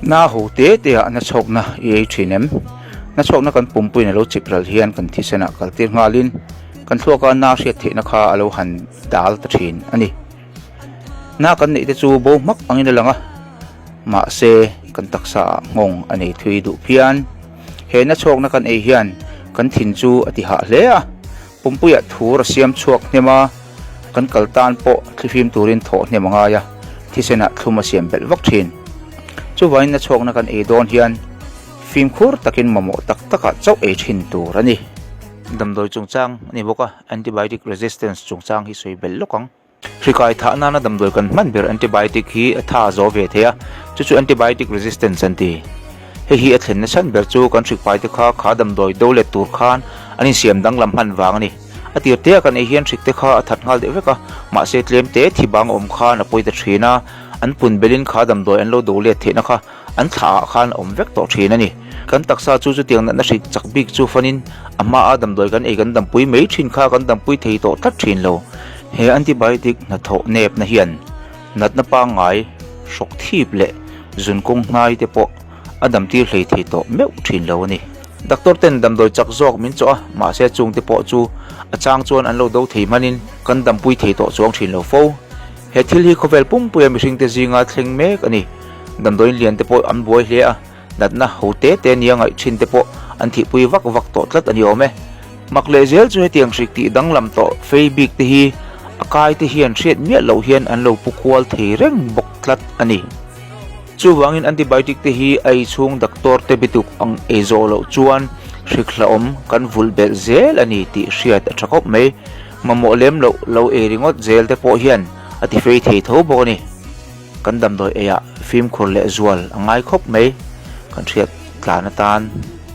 Na ho te te ah nachhawkna i ei thin em? Nachhawkna kan pumpuiin a lo chip ral hian kan thisenah kal tir nghalin kan thluaka na hriat theihna kha a lo han dal ta thin a ni. Na kan neih te chu bo hmak angin a lang a, mahse kan taksa ah nghawng a nei thui duh phian. He nachhawkna kan ei hian kan thin chu a ti hah hle a, Pumpuiah thur a siam chhuak hnem a, kan kal tan pawh thlifim turin thawh hnem a ngai a, thisenah thlum a siam belh vak thin. Chuvangin nachhawkna kan ei dawn hian fimkhur takin mamawh tak takah chauh ei thin tur a ni. Damdawi chungchang a ni bawk a, antibiotic resistance chungchang hi sawi belh lawk ang. Hrikai thah nana damdawi kan hman ber antibiotic hi a tha zo ve thei a, chu chu antibiotic resistance an ti. Hei hi a thlen nachhan ber chu kan hrikpai te kha kha damdawi do let tur khan an insiam danglam hman vang a ni. A tir te a kan ei hian hrik te kha a that nghal deuh vek a, mahse tlem te thi bang awm khan a pawi ta thin a, an pun belin kha damdawi an lo do let theihna kha An thlah ah khan a awm vek tawh thin a ni. Kan taksa chu chutiang natna hrik chak bik chu fanin a hma a damdawi kan ei kan dampui mai thin kha kan dampui thei tawh tlat thin lo. He antibiotic hnathawh nepna hian natna pangngai, hrawk thip leh zun kawng hnai te pawh a damtir hlei thei tawh meuh thin lo a ni. Doctor ten damdawi chak zawk min chawh a, mahse chung te pawh chu a chang chuan an lo do thei hmanin kan dampui thei tawh chuang thin lo fo. He thil hi khawvel pumpuia mihringte zinga thleng mek a ni. Damdawiin lian te pawh an buai hle a, natna ho te te nia ngaih thin te pawh an thihpui vak vak tawh tlat a ni awm e. Mak leh zel chu hetiang hrik tih danglam tawh fei bik te hi a kai te hian hriat miah loh hian an lo pu kual thei reng bawk tlat a ni. Chuvangin antibiotic te hi a ei chhung doctor te bituk ang ei zawh loh chuan hrik hlauhawm kan vulh belh zel a ni tih hriat a tha khawp mai. Mamawh lem loh lo ei ringawt zel te pawh hian a ti fei thei tho bawk a ni. Kan damdawi eiah fimkhur leh zual a ngai khawp mai. Kan hriat tlan atan.